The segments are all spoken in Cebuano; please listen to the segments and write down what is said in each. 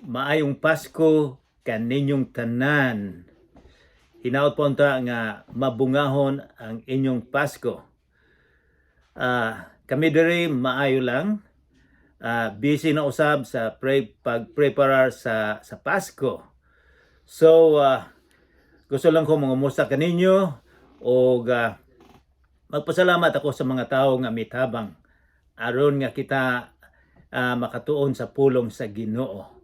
Maayong Pasko kaninyong tanan. Hinaot po unta nga mabungahon ang inyong Pasko. Kami diri maayo lang. Busy na usab sa pag-preparar sa Pasko. So gusto lang ko mangumusta kaninyo og magpasalamat ako sa mga tao nga mitabang aron nga kita makatuon sa pulong sa Ginoo.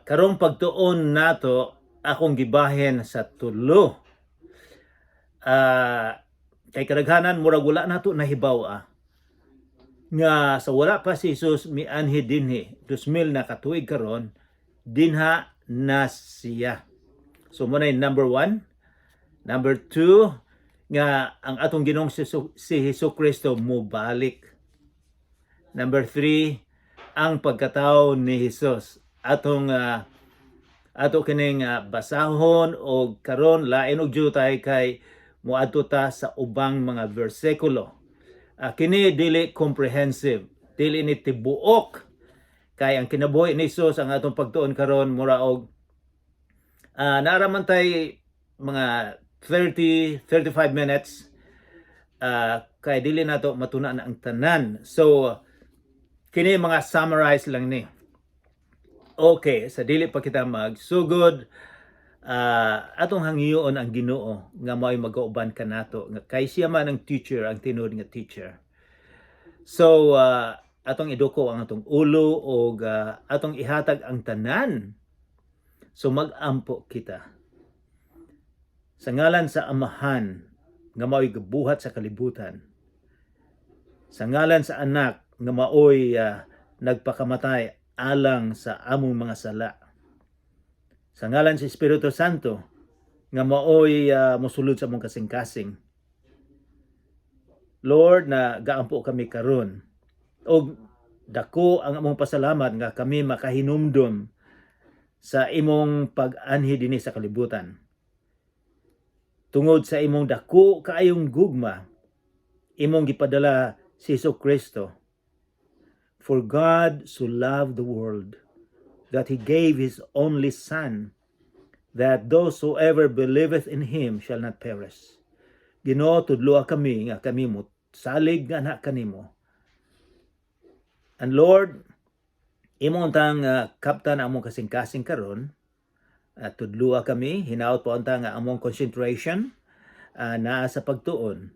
Karong pagtuon nato, akong gibahin sa tulo. Kay kadaghanan murag wala nato nahibaw nga sa wala pa si Jesus mianhi dinhi 2000 na katuig karon, dinha na siya. So mo na yung number one. Number two, nga ang atong Ginoong si Hesus Kristo mobalik. Number three, ang pagkatao ni Jesus. Atong ato kining basahon og karon lain og jutay kay moadto ta sa ubang mga bersikulo. Kini dili comprehensive, dili ni tibuok kay ang kinabuhi ni Jesus ang atong pagtuon karon, mura og naa ra man tay mga 30 35 minutes kay dili nato matuna na ang tanan. So kini mga summarize lang ni. Okay, sa dili pa kita magsugod, atong hangyoon ang Ginoo nga mao'y magauban kanato nga kay siya man ang teacher, ang tinuod nga teacher. So atong iduko ang atong ulo og atong ihatag ang tanan. So mag-ampo kita. Sa ngalan sa Amahan nga mao'y gabuhat sa kalibutan. Sa ngalan sa Anak nga maoy nagpakamatay alang sa among mga sala. Sa ngalan sa Espiritu Santo nga maoy mosulod sa among kasing-kasing. Lord, na gaampo kami karon. Og dako ang among pasalamat nga kami makahinumdum sa imong pag-anhi dinhi sa kalibutan. Tungod sa imong dako kaayong gugma, imong gipadala si Hesus Kristo. For God so loved the world that he gave his only Son, that those whoever believeth in him shall not perish. Ginoo, tudloa kami nga kami mo salig nga anak kanimo. And Lord, imong tang kaptan among kasing-kasing karon, tudloa kami, hinaot po unta nga among concentration naa sa pagtuon.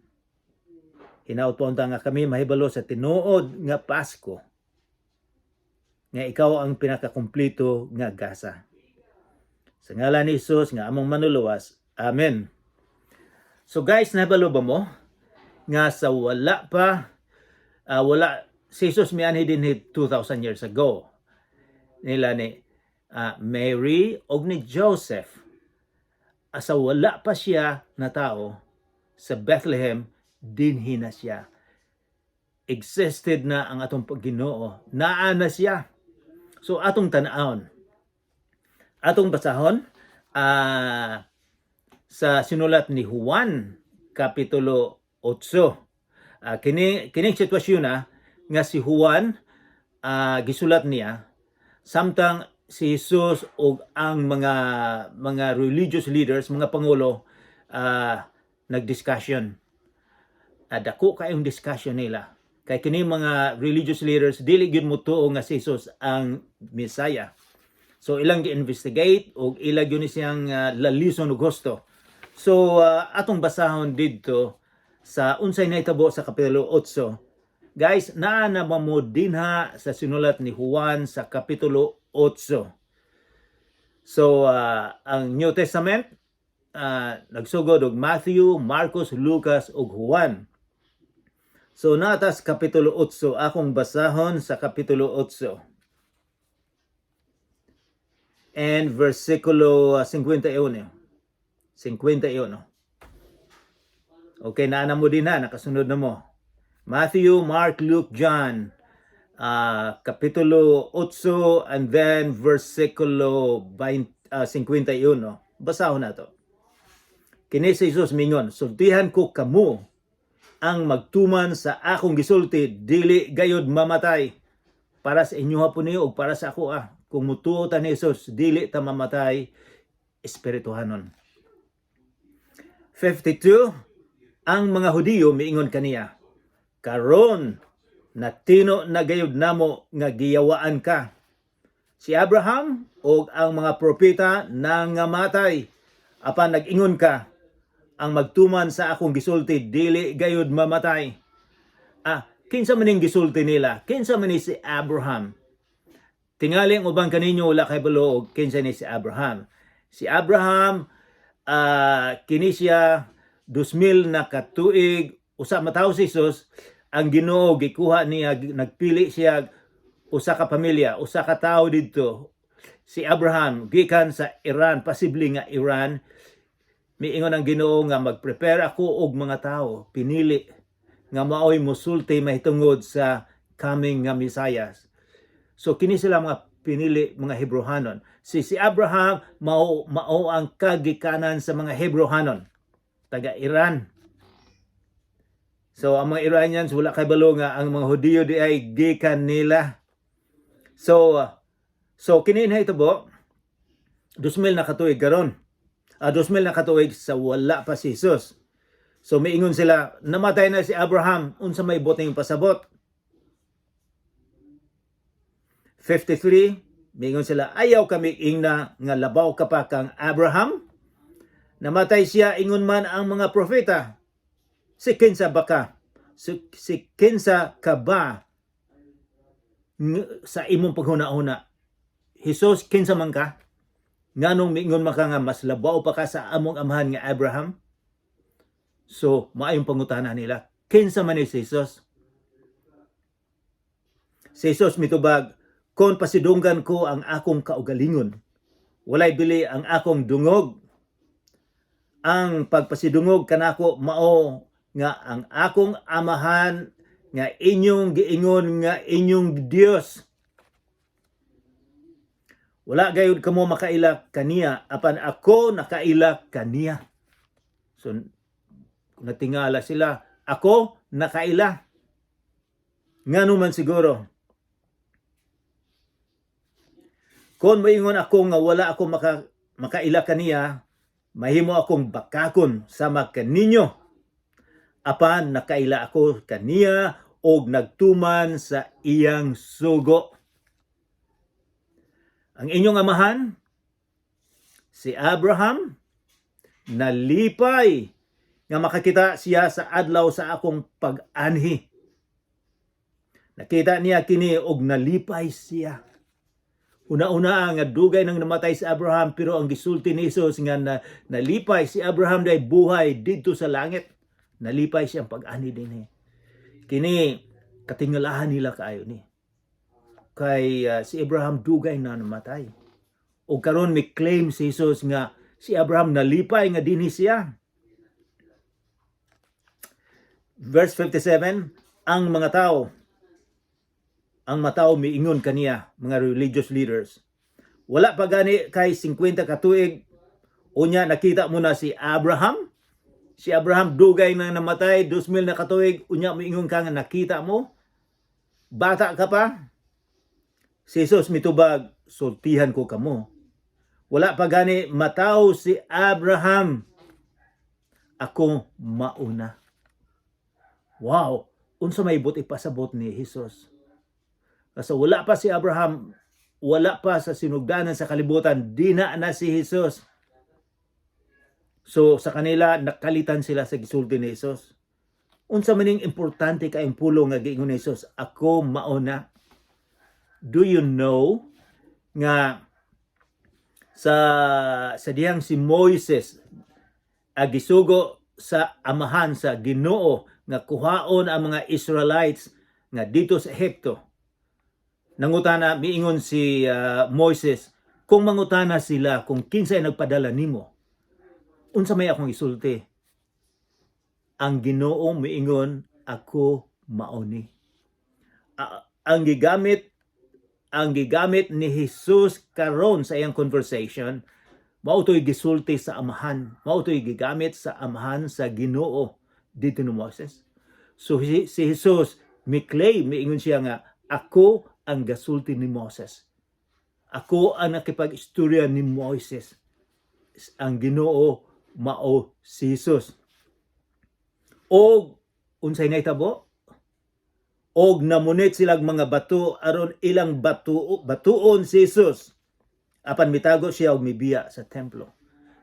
Hinaot po unta nga kami mahibalo sa tinuod nga Pasko nga ikaw ang pinakakumpleto nga gasa. Sa ngalan ni Jesus nga among manluluwas. Amen. So guys, nahibalo ba mo nga sa wala pa wala si Jesus mianhi dinhi 2000 years ago nila ni Mary og ni Joseph, asa wala pa siya na tao sa Bethlehem, dinhi na siya, existed na ang atong Ginoo, naa na siya. So atong tan-awon, atong basahon sa sinulat ni Juan kapitulo 8. Kini kining sitwasyon na nga si Juan gisulat niya samtang si Jesus ug ang mga religious leaders, mga pangulo, nagdiscussion. Dako kayong discussion nila. Kay kini mga religious leaders dili gyud motuo nga si Jesus ang Messiah. So ilang gi-investigate ug ila gyud ni siyang lalison og husto. So atong basahon didto sa unsay nahitabo sa kapitulo 8. Guys, naa na ba mo dinha sa sinulat ni Juan sa kapitulo 8? So ang New Testament nagsugod og Matthew, Marcos, Lucas ug Juan. So naa ta sa kapitulo 8, akong basahon sa kapitulo 8 and versikulo 51. 51. Okay, naa na mo dinha, nakasunod na mo. Matthew, Mark, Luke, John. Kapitulo 8 and then versikulo 20, 51. Basahon na to. Kini si Jesus mingon, "Sultihan ko kamo, ang magtuman sa akong gisulti dili gayod mamatay." Para sa inyo po niyo ug para sa ako ah. Kung mutuo ta ni Jesus, dili ta mamatay espirituhanon. 52. Ang mga Hudiyo miingon kaniya, "Karon natino na gayud namo nga giyawaan ka. Si Abraham ug ang mga propeta nangamatay, apan nag-ingon ka, 'Ang magtuman sa akong gisulti dili gayud mamatay.'" Ah, kinsa man ning gisulti nila? Kinsa man ni si Abraham? Tingali ang uban kaninyo wala kahibalo og kinsa ni si Abraham. Si Abraham, kini siya 2000 na katuig usa matawo si Jesus. Ang Ginoo gikuha niya, nagpili siya usa ka pamilya, usa ka tawo didto, si Abraham, gikan sa Iran, posible nga Iran. Miingon ang Ginoo nga mag-prepare ako og mga tawo pinili nga maoy musulti mahitungod sa coming nga Mesayas. So kini sila mga pinili, mga Hebrohanon. Si si Abraham mao mao ang kagikanan sa mga Hebrohanon, taga Iran. So ang mga Iranians wala kabalo nga ang mga Hudiyo di ay gikan nila. So kini na ito bo 2000 na katuig karon. 2000 na katuig sa wala pa si Jesus. So miingon sila, "Namatay na si Abraham, unsa may buot ning pasabot?" 53, miingon sila, "Ayaw kami ingna nga labaw ka pa kang Abraham? Namatay siya, ingon man ang mga propeta. Si kinsa ba ka? Si kinsa ka ba sa imong paghuna-huna? Jesus, kinsa man ka? Nganong miingon man ka nga mas labaw pa ka sa among amahan nga Abraham?" So, maayong pangutana nila. Kinsa man ni si Jesus? Si Jesus mitubag, "Kon pasidunggan ko ang akong kaugalingon, walay bili ang akong dungog. Ang pagpasidungog kanako mao nga ang akong amahan nga inyong giingon nga inyong Dios. Wala gayud kamo makaila kaniya, apan ako nakaila kaniya." So natingala sila, "Ako nakaila. Ngano man siguro?" "Kon moingon ako nga wala ako makaila kaniya, mahimo akong bakakon sama kaninyo. Apan nakaila ako kaniya og nagtuman sa iyang sugo. Ang inyong amahan, si Abraham, nalipay nga makakita siya sa adlaw sa akong pag-anhi. Nakita niya kini og nalipay siya." Una-una nga dugay nang namatay si Abraham, pero ang gisulti ni Jesus nga nalipay si Abraham dahil buhay didto sa langit. Nalipay siya ang pag-anhi dinhi. Kini katingalahan nila kaayo ni. Kay si Abraham dugay na namatay. O karon may claim si Jesus nga si Abraham nalipay nga dinhi siya. Verse 57, ang mga tao miingon kaniya, mga religious leaders, "Wala pa gani kay 50 ka tuig, unya nakita mo na si Abraham? Si Abraham dugay na namatay, 2000 na katuig, unya miingon ka nga nakita mo? Bata ka pa." Si Jesus mitubag, "Sultihan ko kamo. Wala pa gani mataw si Abraham, ako mauna." Wow! Unsa may buot ipasabot ni Jesus? Kasi wala pa si Abraham, wala pa sa sinugdanan sa kalibutan, dina na si Jesus. So sa kanila, nakalitan sila sa gisulti ni Jesus. Unsa man ning importante kaayong pulong nga giingon ni Jesus, "Ako mauna"? Do you know nga sa dihang si Moises gisugo sa amahan, sa Ginoo, nga kuhaon ang mga Israelites nga dito sa Ehipto? Nangutana, miingon si Moises, "Kung mangutana sila kung kinsay nagpadala nimo, unsa may akong isulti? Ang Ginoo miingon, 'Ako mao ni.'" Ang gigamit ni Jesus karon sa iyang conversation mao to'y gisulti sa amahan, mao to'y gigamit sa amahan, sa Ginoo dito ni Moses. So si Jesus mi-claim, miingon siya nga, "Ako ang gasulti ni Moses. Ako ang nakipag-istorya ni Moises. Ang Ginoo mao si Jesus. Og unsay nahitabo? Og namunit silang mga bato aron ilang batuon si Jesus. Apan mitago siya og mibiya sa templo.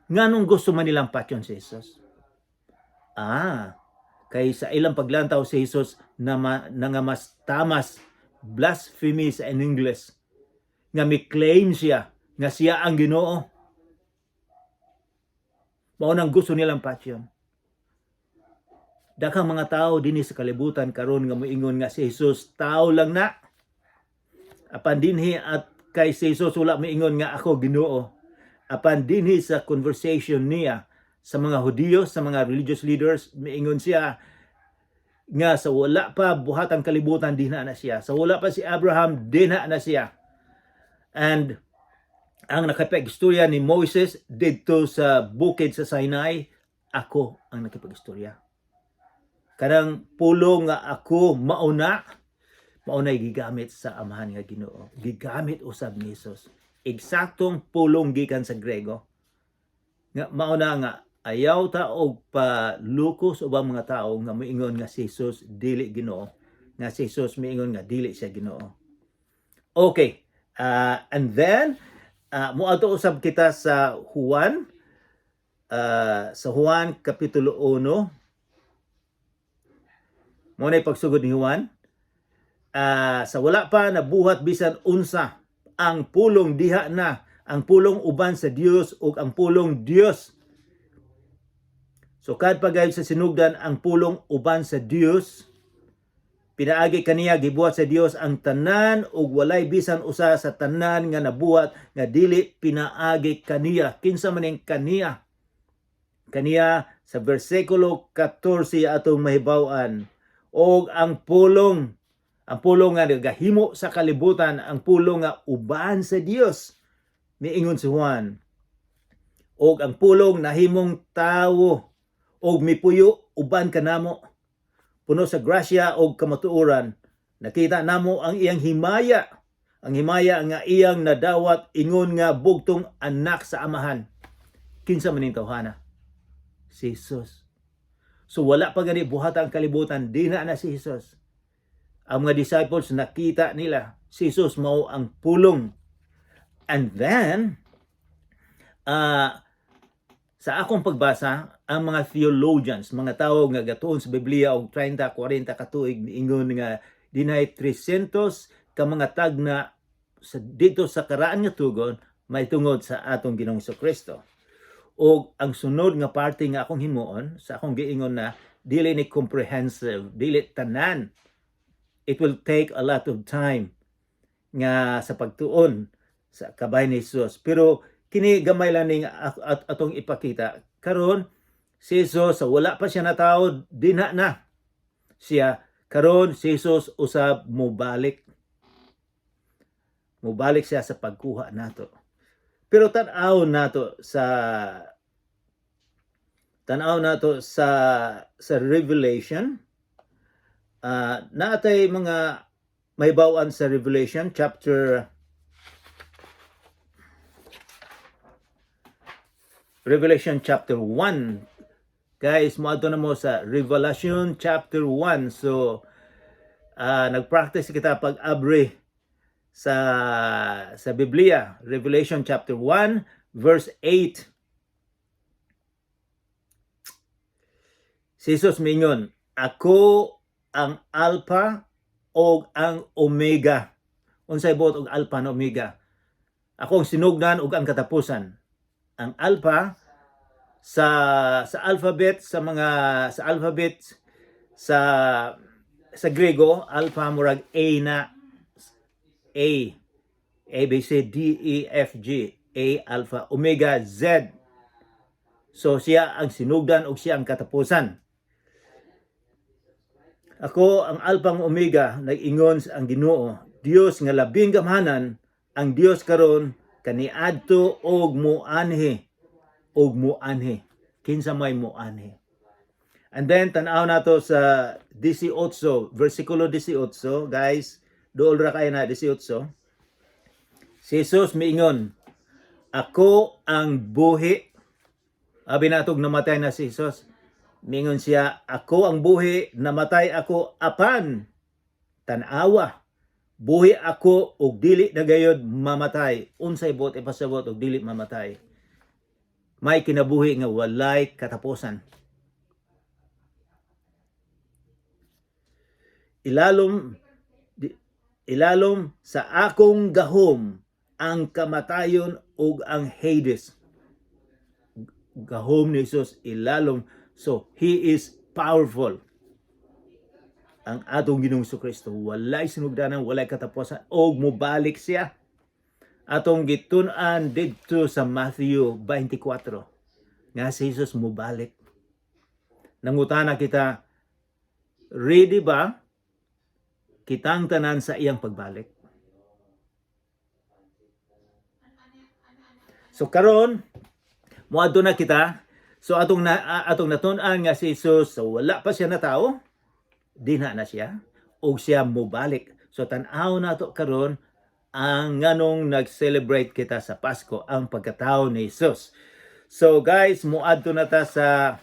Nganong gusto man nilang patyon si Jesus? Kay sa ilang paglantaw, si Jesus na nangamas tamas, blasphemy sa in English, nga mi-claim siya nga siya ang Ginoo. Mao nang gusto nilang patyon. Daghang mga tao dinhi sa kalibutan karon nga moingon nga si Jesus tao lang na. Apan dinhi at kay si Jesus wala moingon nga ako Ginoo. Apan dinhi sa conversation niya sa mga Hudiyo, sa mga religious leaders, miingon siya nga sa wala pa buhat ang kalibutan, dinha na siya. Sa wala pa si Abraham, dinha na siya. And ang nakapag-istorya ni Moses didto sa bukid sa Sinai, ako ang nakipag-istorya. Kanang pulong nga "ako mauna", maunay gigamit sa Amahan nga Ginoo. Gigamit usab ni Jesus. Eksaktong pulong gikan sa Grego. Nga mauna nga ayaw ta og paluko sa ubang mga tao nga moingon nga si Jesus dili Ginoo, nga si Jesus miingon nga dili siya Ginoo. Okay. And then moadto usab kita sa Juan kapitulo 1. Mao na pagsugod ni Juan. Sa wala pa nabuhat bisan unsa, ang Pulong diha na, ang Pulong uban sa Dios ug ang Pulong Dios. So kad pagayod sa sinugdan, ang Pulong uban sa Dios. Pinaagi kaniya gibuhat sa Dios ang tanan ug walay bisan usa sa tanan nga nabuhat nga dili pinaagi kaniya. Kinsa man ning kaniya? Kaniya sa bersikulo 14 atong mahibaw-an. Og ang Pulong nga nagahimo sa kalibutan, ang Pulong nga uban sa Dios, miingon si Juan. Og ang Pulong nahimong tawo og mipuyo uban kanamo, puno sa grasya og kamatuoran. Nakita namo ang iyang himaya, ang himaya nga iyang nadawat ingon nga bugtong anak sa Amahan. Kinsa man ning tawhana? Si Jesus. So wala pa gani buhat ang kalibutan, dinha na si Jesus. Ang mga disciples, nakita nila si Jesus mao ang Pulong. And then sa akong pagbasa, ang mga theologians, mga tao nga gatuon sa Biblia og 30, 40 katuig, miingon nga dinay 300 ka mga tagna sa dito sa Karaan nga Tugon may tungod sa atong Ginoong Kristo. Og ang sunod nga parte nga akong himuon, sa akong giingon na dili ni comprehensive, dili tanan. It will take a lot of time nga sa pagtuon sa kabay ni Jesus. Pero kini gamay lang ning atong ipakita. Karon si Jesus, sa wala pa siya natawo, dinha na siya. Karon si Jesus usab mobalik. Mobalik siya sa pagkuha nato. Pero tan-aw nato sa Revelation. Naatay mga mahibaw-an sa Revelation chapter 1. Guys, moadto na mo sa Revelation chapter 1. So, nag-practice kita pag-abre sa Biblia. Revelation chapter 1 verse 8. Si Jesus mingon, "Ako ang Alpha og ang Omega." Unsay buot og Alpha na Omega? Ako ang sinugdan ug ang katapusan. Ang Alpha sa alphabet sa mga sa alphabet sa Grego, Alpha murag A na, A A B C D E F G, A Alpha, Omega Z. So siya ang sinugdan ug siya ang katapusan. "Ako ang Alpha ug Omega," nag-ingon ang Ginoo, Dios nga labing gamhanan, ang Dios karon, kaniadto og muanhi og muanhi. Kinsa may muanhi? And then tan-aw nato sa 18, versikulo 18, guys. Duol ra kay na 18. Si Jesus miingon, "Ako ang buhi." Abi natog namatay na si Jesus. Mingon siya, "Ako ang buhi, namatay ako apan tan-awa, buhi ako ug dili na gayod mamatay." Unsay buot ipasabot og dili mamatay? May kinabuhi nga walay katapusan. Ilalom sa akong gahom ang kamatayon ug ang Hades. Gahom ni Jesus ilalom. So he is powerful. Ang atong Ginoong Kristo walay sinugdanan, walay katapusan og mobalik siya. Atong gitun-an didto sa Matthew 24 nga si Jesus mobalik. Nangutana kita, ready ba kitang tanan sa iyang pagbalik? So karon moadto na kita. So atong natun-an nga si Jesus, so wala pa siya natawo, dinha na siya ug siya mobalik. So tan-aw nato karon ang nganong nag-celebrate kita sa Pasko, ang pagkatao ni Jesus. So guys, moadto na ta sa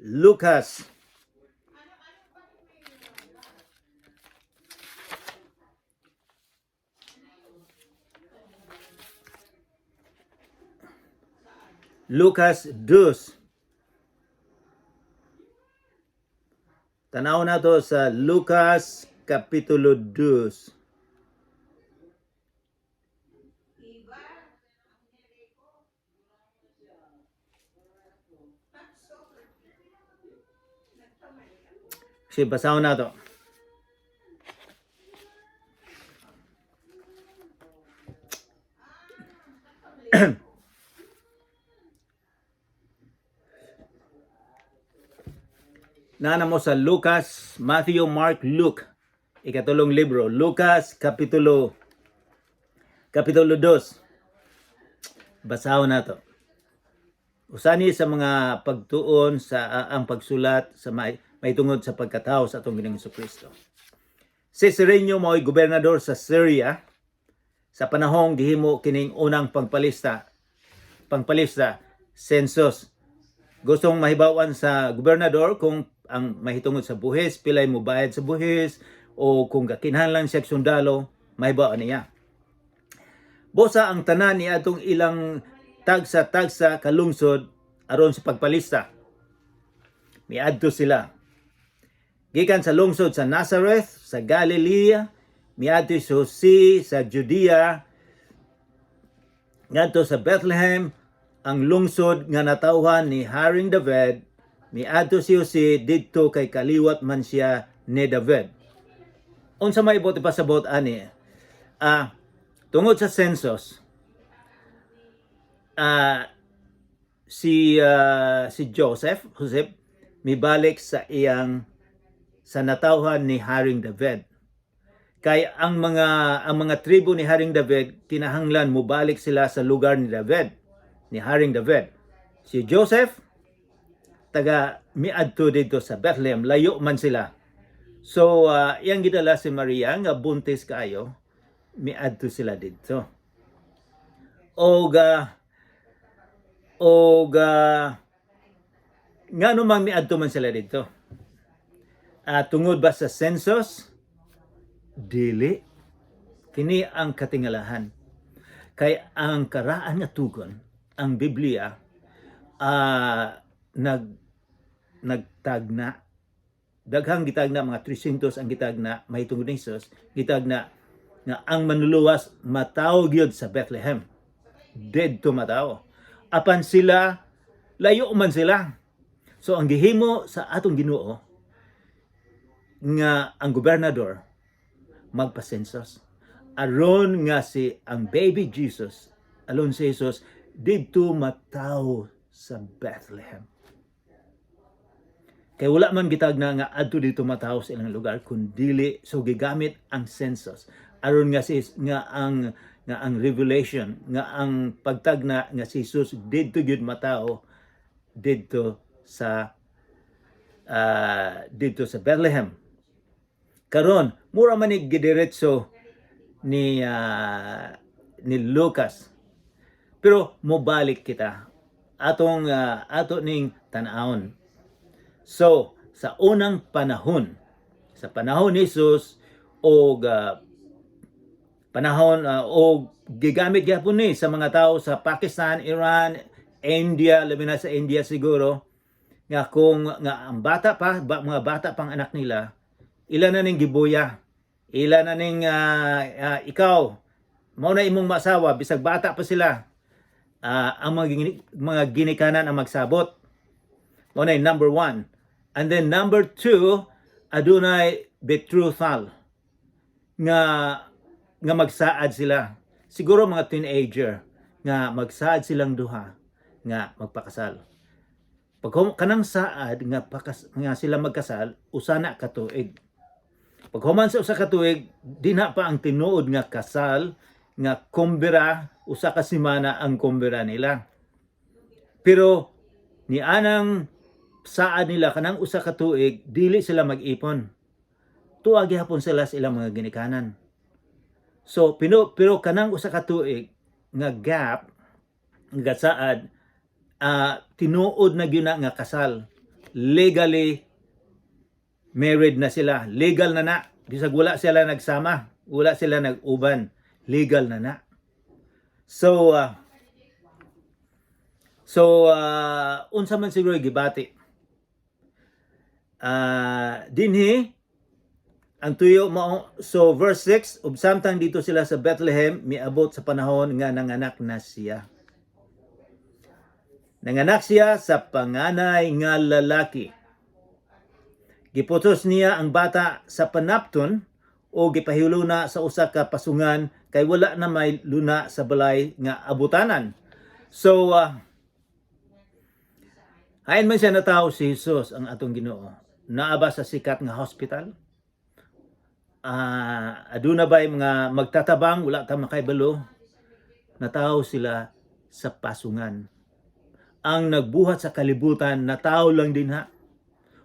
Lucas. Lucas 2. Tanaw na to sa Lucas Kapitulo 2. Sige, basahon na to. Nana mo sa Lucas, Matthew, Mark, Luke. Ikatulong libro, Lucas Kapitulo 2. Basahon na to. Usani sa mga pagtuon sa ang pagsulat sa may tungod sa pagkatao sa atong Ginoong Kristo. Si Sirenio mao'y gobernador sa Syria sa panahong gihimo kining unang pangpalista, census. Gustong mahibawan sa gobernador kung ang mahitungod sa buhis, pilay mo bayad sa buhis, o kung gakinahanglan siya sundalo, mahibawan niya. Bosa ang tanan ni atong ilang tagsa-tagsa kalungsod aron sa pagpalista. Miadto sila. Gikan sa lungsod sa Nazareth, sa Galilea, miadto si Jose sa Judea, ngadto sa Bethlehem, ang lungsod nga natawhan ni Haring David. Miadto si Jose didto kay kaliwat man siya ni David. Unsa may buot ipasabot ani? Tungod sa census, si Joseph mibalik sa iyang sa natawhan ni Haring David. Kay ang mga tribo ni Haring David kinahanglan mobalik sila sa lugar ni David, ni Haring David. Si Joseph taga miadto didto sa Bethlehem, layo man sila. So iyang gidala si Maria nga buntis kaayo, miadto sila didto. Og ngano mang miadto man sila didto? Tungod ba sa census? Dili. Kini ang katingalahan. Kay ang karaan nga tugon, ang Biblia nagtagna, daghang gitagna, mga 300 ang gitagna mahitungod ni Jesus, gitagna nga ang manluluwas matawo gyud sa Bethlehem. Didto matawo. Apan sila, layo man sila. So ang gihimo sa atong Ginoo nga ang gobernador magpa-census aron nga si ang baby Jesus, alon si Jesus, didto matawo sa Bethlehem. Kay wala man gitagna nga adto dito matawo sa ilang lugar kun dili, so gigamit ang census aron nga si nga ang nga ang revelation, nga ang pagtagna nga si Jesus didto gyud matao didto sa Bethlehem. Karon, mura man ni gidiretso ni Lucas. Pero mobalik kita atong ato ning tan-awon. So, sa unang panahon, sa panahon ni Jesus og panahon og gigamit gyapon ni sa mga tao sa Pakistan, Iran, India, labi na sa India siguro, nga kung nga ang bata pa, mga bata pang anak nila, ila na ning gibuya. Ila na ning ikaw, mao na imong masawa bisag bata pa sila. Ang mga ginikanan ang magsabot. Mao na yung number one. And then number two, adunay betrothal nga nga magsaad sila. Siguro mga teenager nga magsaad silang duha nga magpakasal. Pag kanang saad nga nga sila magkasal, usa na ka tuig. Pag human sa usa ka tuig, dinha pa ang tinuod nga kasal nga kumbira, 1 ka semana ang kumbira nila. Pero ni anang saad nila kanang 1 ka tuig, dili sila mag-ipon. Tuwa gihapon sila sa ilang mga ginikanan. So pero kanang 1 ka tuig nga gap nga saad, tinuod na gyud na nga kasal. Legally married na sila. Legal na na. Bisag wala sila nagsama, wala sila nag-uban. Legal na na. So unsa man siguro gibati? Dinhi ang tuyo mao, so verse 6, ug samtang didto sila sa Bethlehem, miabot sa panahon nga nanganak na siya. Nanganak siya sa panganay nga lalaki. Giputos niya ang bata sa panapton o gipahiluna sa usa ka pasungan kay wala na may luna sa balay nga abutanan. So hain man siya natawo si Jesus ang atong Ginoo? Naa ba sa sikat nga hospital? Aduna ba mga magtatabang? Wala ta makaibalo. Natawo sila sa pasungan. Ang nagbuhat sa kalibutan, natawo lang dinha.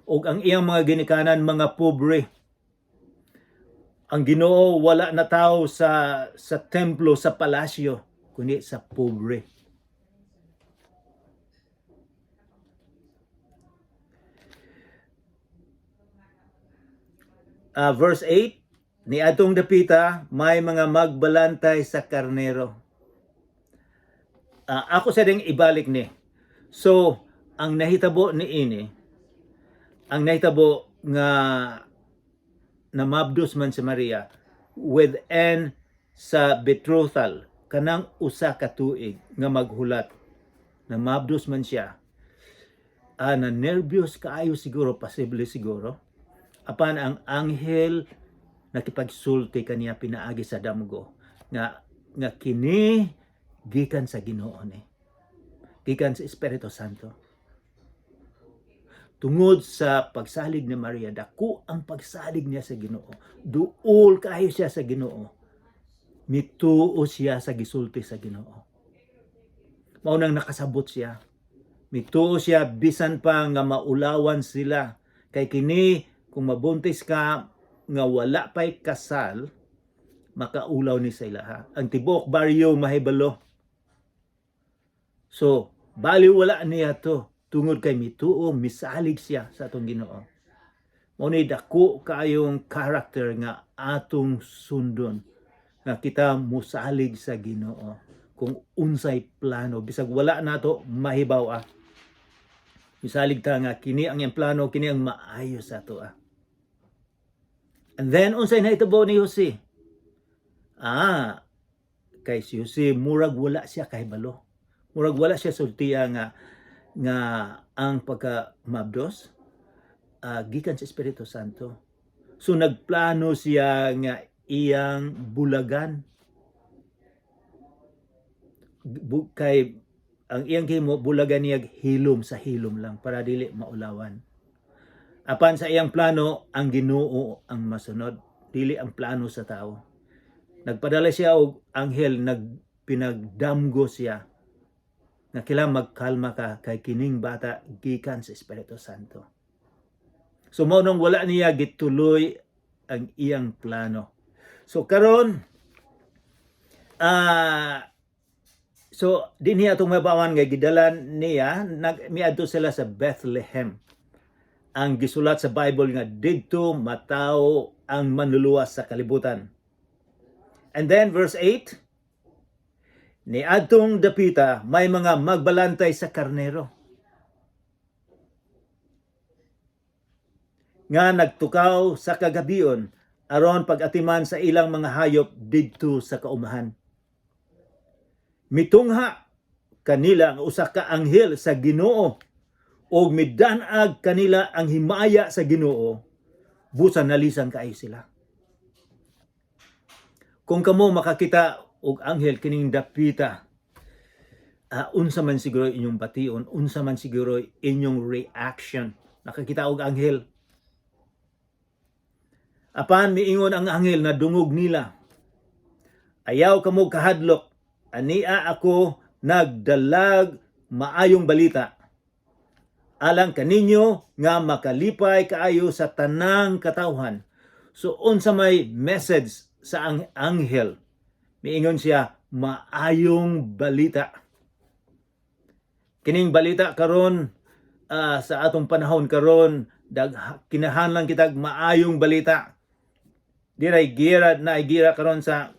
Og ang iyang mga ginikanan, mga pobre. Ang Ginoo wala natawo sa templo, sa palasyo, kundi sa pobre. Verse 8, ni atong dapita may mga magbalantay sa karnero. Ako sa ding ibalik ni. So, ang nahitabo ni ini, ang nahitabo nga namabdos man si Maria within sa betrothal, kanang 1 ka tuig nga maghulat, namabdos man siya, na nervyos kaayo siguro, posible siguro. Apan ang anghel nakipagsulti kaniya pinaagi sa damgo nga nga kini gikan sa Ginoo ni, gikan sa Espiritu Santo. Tungod sa pagsalig ni Maria, dako ang pagsalig niya sa Ginoo, duol kaayo siya sa Ginoo, mituo siya sa gisulti sa Ginoo. Mao nang nakasabot siya, mituo siya bisan pa nga maulawan sila, kay kini kung mabuntis ka nga wala pa'y kasal, makaulaw ni sa ilaha. Ang tibuok baryo mahibalo. So bali wala niya to tungod kay mituo, misalig siya sa atong Ginoo. Mao ni dako kaayong character nga atong sundon, nga kita musalig sa Ginoo kung unsay plano bisag wala nato mahibaw. Misalig ta nga kini ang iyang plano, kini ang maayo sa ato. And then unsay nahitabo ni Jose? Kay si Jose murag wala siya kahibalo, murag wala siya sultiya nga nga ang pagka mabdos gikan sa Espiritu Santo. So nagplano siya nga iyang bulagan. Kay ang iyang himo, bulagan niya hilom sa hilom lang para dili maulawan. Apan sa iyang plano, ang Ginoo ang masunod, dili ang plano sa tao. Nagpadala siya og anghel, nagpinagdamgo siya nga kailangan magkalma ka kay kining bata gikan sa Espiritu Santo. So mao nang wala niya gituloy ang iyang plano. So karon so dinhi atong mabawan nga gidalan niya, nag miadto sila sa Bethlehem. Ang gisulat sa Bible nga didto matawo ang manluluwas sa kalibutan. And then verse 8, ni adtong dapita may mga magbalantay sa karnero nga nagtukaw sa kagabion aron pag-atiman sa ilang mga hayop didto sa kaumahan. Mitungha kanila ang usa ka anghel sa Ginoo ug midan-ag kanila ang himaya sa Ginoo, busa nalisan kaayo sila. Kung kamo makakita og anghel kining dapita, unsa man siguro inyong bation, unsa man siguro inyong reaction? Nakakita og anghel. Apan miingon ang anghel na dungog nila, "Ayaw kamo kahadlok, ania ako nagdalag maayong balita alang kaninyo nga makalipay kaayo sa tanang katawhan." So unsa may message sa ang anghel? Miingon siya, maayong balita. Kining balita karon, sa atong panahon karon, kinahanglan kitag maayong balita. Diray gira na gira karon sa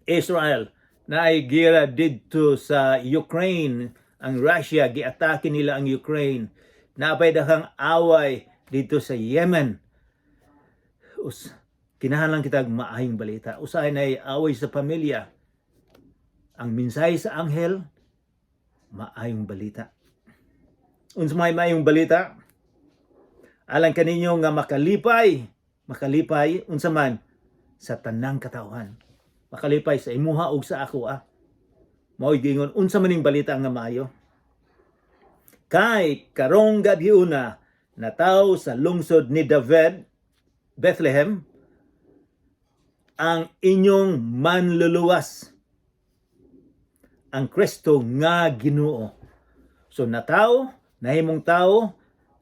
Israel, naay gira didto sa Ukraine, ang Russia giatake nila ang Ukraine. Naapay daghang away dito sa Yemen. Us kinahanglan kitag maayong balita. Usahay naay away sa pamilya. Ang mensahe sa anghel, maayong balita. Unsa may maayong balita? Alang kaninyo nga makalipay, makalipay unsa man sa tanang katawhan. Makalipay sa imuha ug sa ako ah. Mao'y giingon, unsa man ning balita nga maayo? Kay karong gabhiona nataw sa lungsod ni David, Bethlehem, ang inyong manluluwas, ang Kristo nga Ginoo. So nataw, nahimong tao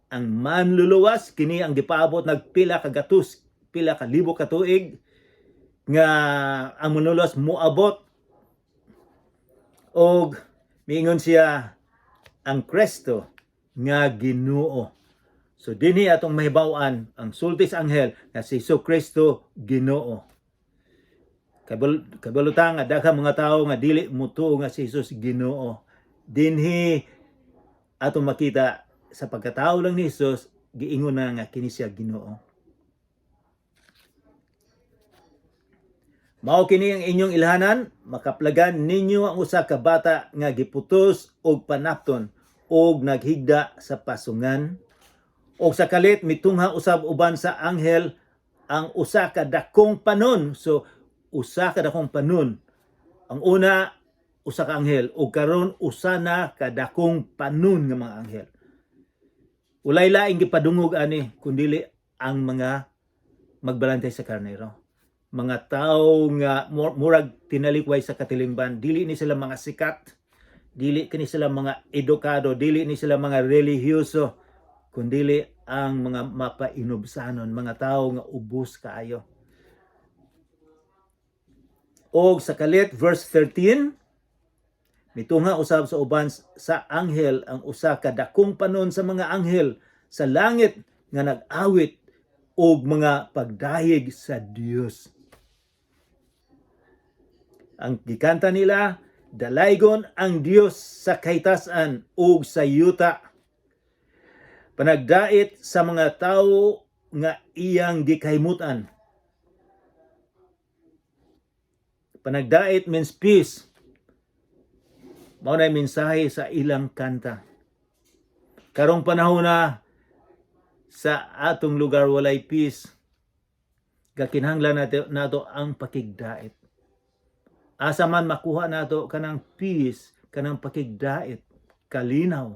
ang manluluwas. Kini ang gipaabot nagpila ka gatus, pila ka libo ka tuig nga ang manluluwas moabot og miingon siya ang Kristo nga Ginoo. So dinhi atong mahibaw-an ang sulti sa anghel nga si Hesus Kristo Ginoo. Kabalo ta nga daghang mga tawo nga dili mutuo nga si Jesus Ginoo. Dinhi atong makita sa pagkatao lang ni Jesus, giingon na nga kini siya Ginoo. Mao kini ang inyong ilhanan, makaplagan ninyo ang usa ka bata nga giputos og panapton og naghigda sa pasungan. Og sa kalit mitungha usab uban sa anghel ang usa ka dakong panon. So usa ka dakong panon. Ang una, usa ka anghel, ug karon usa na ka dakong panon nga mga anghel. Walay laing gipadungog ani kundili ang mga magbalantay sa karnero. Mga tao nga murag tinalikway sa katilingban, dili ni sila mga sikat, dili kini sila mga edukado, dili ni sila mga relihiyoso, kundili ang mga mapainubsanon, mga tao nga ubos kaayo. Og sa kalit, verse 13, mitunga usab sa uban sa anghel ang usa ka dakong panon sa mga anghel sa langit nga nag-awit og mga pagdayeg sa Dios. Ang gikanta nila, "Dalaygon ang Dios sa kahitasan ug sa yuta. Panagdait sa mga tawo nga iyang gikahimutan." Panagdait means peace. Mao na mensahe sa ilang kanta. Karong panahon na sa atong lugar walay peace. Gakinahanglan nato ang pakigdait. Asa man makuha nato kanang peace, kanang pakigdait, kalinaw?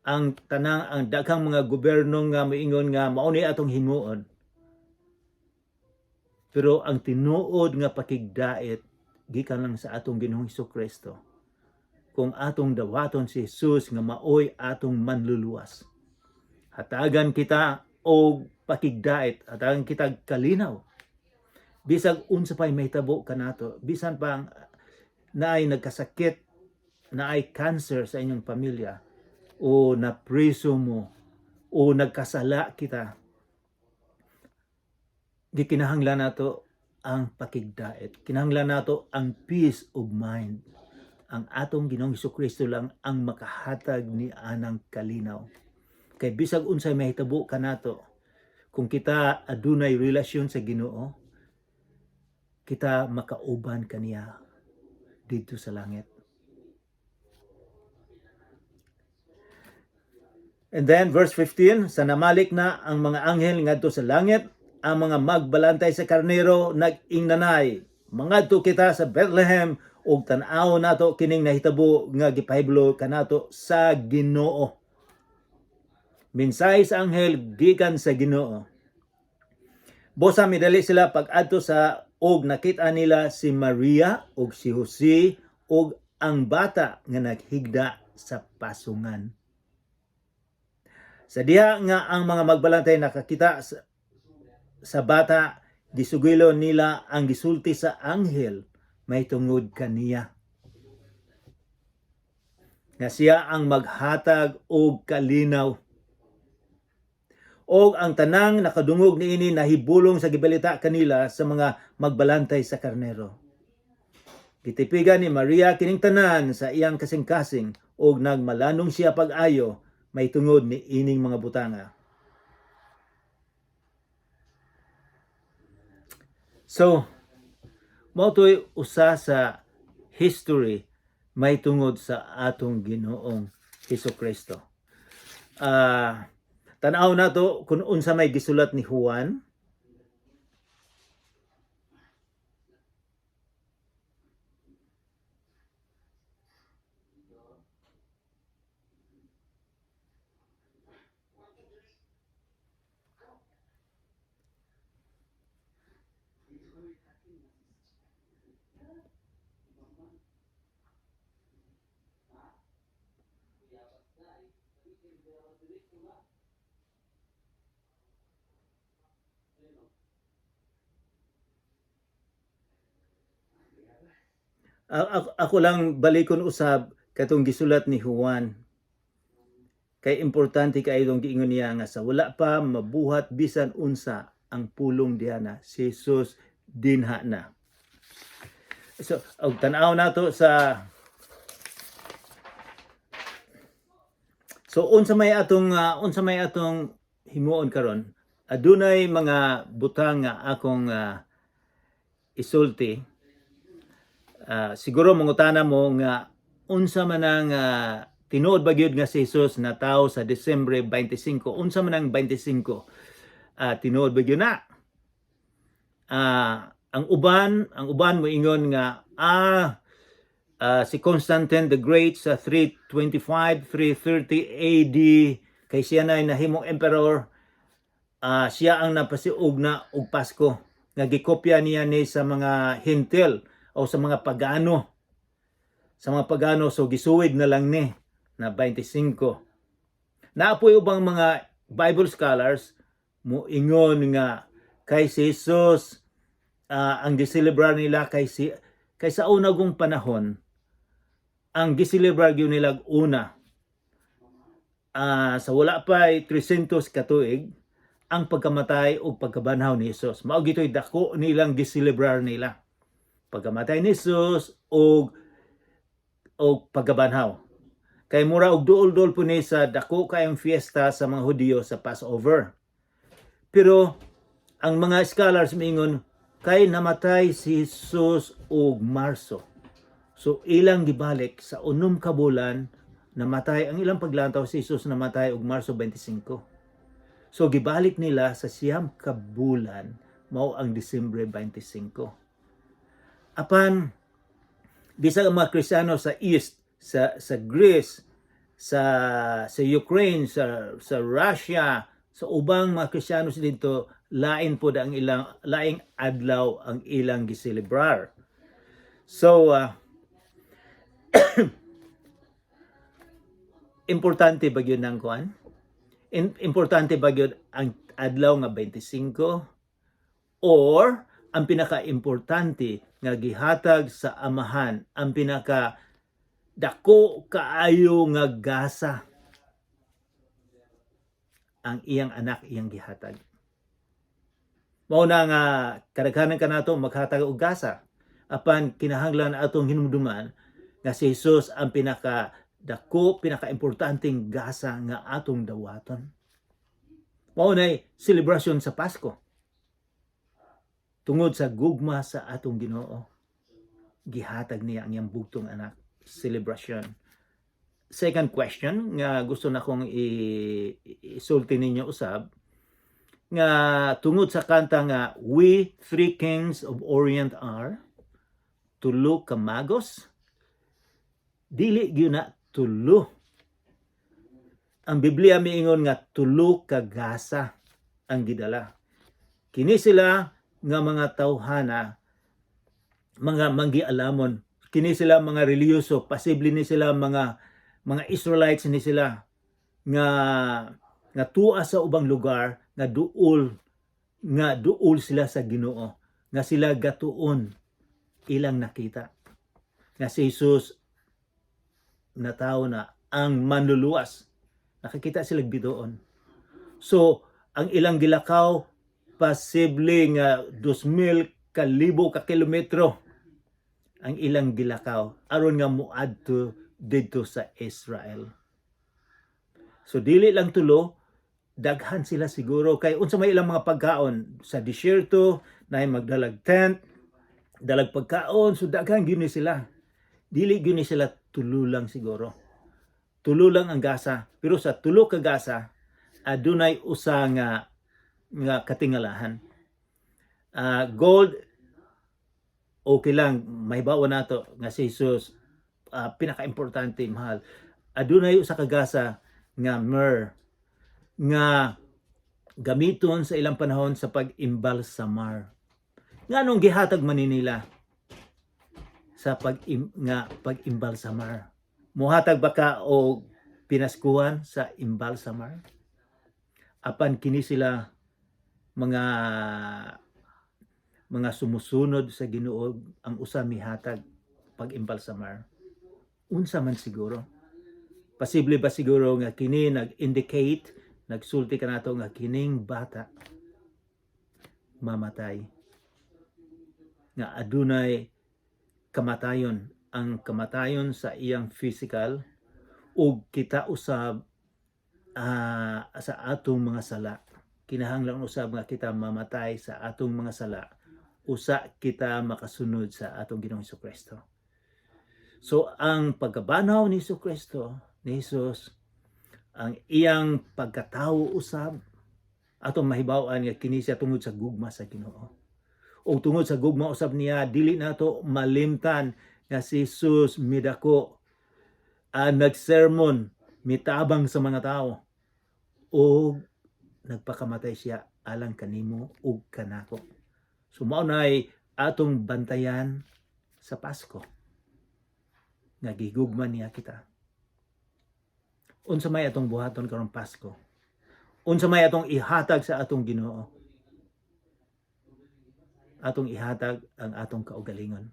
Ang tanang ang daghang mga gobyerno nga moingon nga mao ni atong himuon. Pero ang tinuod nga pakigdait gikan lang sa atong Ginoong Kristo. Kung atong dawaton si Jesus nga maoy atong manluluwas. Hatagan kita og pakigdait, hatagan kita kalinaw. Bisag unsa pa'y mahitabo kanato, bisan pa ang naay nagkasakit, naay cancer sa inyong pamilya, o napriso mo, o nagkasala kita, gikinahanglan nato ang pakigdait. Kinahanglan nato ang peace of mind. Ang atong Ginoong Kristo lang ang makahatag ni anang kalinaw. Kay bisag unsay mahitabo kanato, kung kita adunay relasyon sa Ginoo, kita makauban kaniya didto sa langit. And then verse 15, sa namalik na ang mga anghel ngadto sa langit, ang mga magbalantay sa karnero nag-ingnanay, "Mangadto kita sa Bethlehem ug tan-aw nato kining nahitabo nga gipahibalo kanato sa Ginoo." Mensahe sa anghel gikan sa Ginoo. Bosa midali sila pag-adto sa og nakita nila si Maria ug si Jose ug ang bata nga naghigda sa pasungan. Sa diha nga ang mga magbalantay nakakita sa bata, gisugilo nila ang gisulti sa anghel may tungod kaniya. Nga siya ang maghatag og kalinaw. Og ang tanang nakadungog niini nahibulong sa gibalita kanila sa mga magbalantay sa karnero. Gitipigan ni Maria kining tanan sa iyang kasing-kasing og nagmalanong siya pag-ayo may tungod ni ining mga butanga. So, mao to'y usa sa history may tungod sa atong Ginoong Hesus Kristo. Tan-aw nato kung unsa may gisulat ni Juan. Ako lang balikon usab katong gisulat ni Juan. Kay importante kay itong giingon niya nga sa wala pa mabuhat bisan unsa ang pulong diha na si Jesus dinha na. So, og tan-aw nato sa. So unsa may atong himuon karon? Adunay mga butang nga akong isulti. Siguro mangutana mo nga unsa man ang tinuod ba gyud nga si Jesus na tao sa Disyembre 25? Unsa man ang 25? Tinuod ba gyud na? Ang uban moingon nga si Constantine the Great sa 325 330 AD, kay siya na nahimong emperor, siya ang napasiug na og Pasko nga gikopya niya ni sa mga Hentil o sa mga pagano, so gisuwid na lang ni na 25. Naa poy ubang mga Bible scholars mo ingon nga kay si Jesus, ang giselebrar nila kay sa unagong panahon ang giselebrar gyud nila una, sa wala pa 300 katuig, ang pagkamatay o pagkabanhaw ni Jesus. Mao gito'y dako nilang giselebrar nila. Pagkamatay ni Jesus og pagkabanhaw. Kay mura og duol-duol po ni sa dako kayong fiesta sa mga Hudiyo sa Passover. Pero ang mga scholars miingon kay namatay si Jesus og Marso. So ilang gibalik sa 6 ka bulan namatay ang ilang paglantaw si Jesus, namatay og Marso 25. So gibalik nila sa 9 ka bulan, mao ang Disyembre 25. Apan bisag ang mga Kristiyano sa East, sa Greece, sa Ukraine, sa Russia, sa ubang mga Kristiyano dito Lain pod ang ilang, laing adlaw ang ilang giselebrar. So importante ba gyud ng kuan? Importante ba gyud ang adlaw nga 25 or ang pinaka-importante nga gihatag sa Amahan, ang pinaka dako kaayo nga gasa, ang iyang anak iyang gihatag? Mao na nga kadaghanan kanato maghatag og gasa, apan kinahanglan atong hinumduman nga si Jesus ang pinaka dako, pinaka-importanteng gasa nga atong dawaton. Mao nay selebrasyon sa Pasko. Tungod sa gugma sa atong Ginoo, gihatag niya ang iyang bugtong anak. Celebration. Second question nga gusto na kong isulti ninyo usab, nga tungod sa kanta nga "We Three Kings of Orient Are", tulo ka magos, dili gyud na tulo. Ang Biblia miingon nga tulo ka gasa ang gidala. Kini sila nga mga tawhana, mga manggialamon, kini sila mga relihiyoso, posible ni sila mga Israelites ni sila nga tua sa ubang lugar nga duol sila sa Ginoo, nga sila gatuon ilang nakita nga si Jesus na tao na ang manluluwas. Nakakita sila bituon. So ang ilang gilakaw, posible nga 2,000 kalibo ka kilometro ang ilang gilakaw aron nga moadto didto sa Israel. So dili lang tulo, daghan sila siguro, kay unsa may ilang mga pagkaon sa disyerto, na magdalag tent, dalag pagkaon, so daghan gyud ni sila. Dili gyud ni sila tulo lang siguro. Tulo lang ang gasa, pero sa tulo ka gasa adunay usa nga katingalahan. Gold, okay lang, mahibaw nato nga si Jesus pinaka-importante, mahal. Adunay usa ka gasa nga myrrh nga gamiton sa ilang panahon sa pag-imbalsamar. Nganong gihatag man ni nila sa pag nga pag-imbalsamar? Muhatag ba ka og pinaskuhan sa imbalsamar? Apan kini sila mga sumusunod sa Ginoo, ang usa mihatag pag-imbalsamar. Unsa man siguro? Posible ba siguro nga kini nag-indicate, nagsulti kanato nga kining bata mamatay? Nga adunay kamatayon, ang kamatayon sa iyang physical ug kita usab sa atong mga sala. Kinahanglan usab nga kita mamatay sa atong mga sala usa kita makasunod sa atong Ginoong Kristo. So ang pagkabanhaw ni Kristo, ni Jesus, ang iyang pagkatawo usab, atong mahibaw-an nga kini siya tungod sa gugma sa Ginoo. O tungod sa gugma usab niya, dili nato malimtan nga si Jesus midako, nagsermon, mitabang sa mga tao o nagpakamatay siya alang kanimo ug kanako. So mao nay atong bantayan sa Pasko nga gigugma niya kita. Unsa may atong buhaton karong Pasko? Unsa may atong ihatag sa atong Ginoo? Atong ihatag ang atong kaugalingon.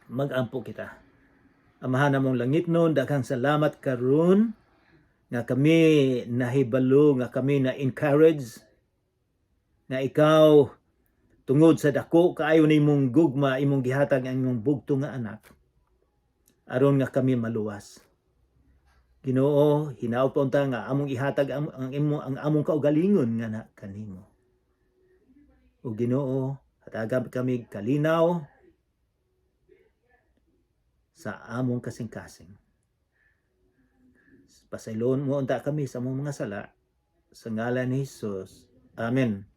Mag-ampo kita. Amahan namong langitnon, daghang salamat karon nga kami nahibalo, nga kami na encourage nga ikaw, tungod sa dako kaayo nimong gugma, imong gihatag ang imong bugto nga anak aron nga kami maluwas. Ginoo, hinaot pa unta nga among ihatag ang among kaugalingon nga na kanimo. O Ginoo, hatagan kami kalinaw sa among kasing-kasing. Pasayloon mo unta kami sa among mga sala, sa ngalan ni Jesus. Amen.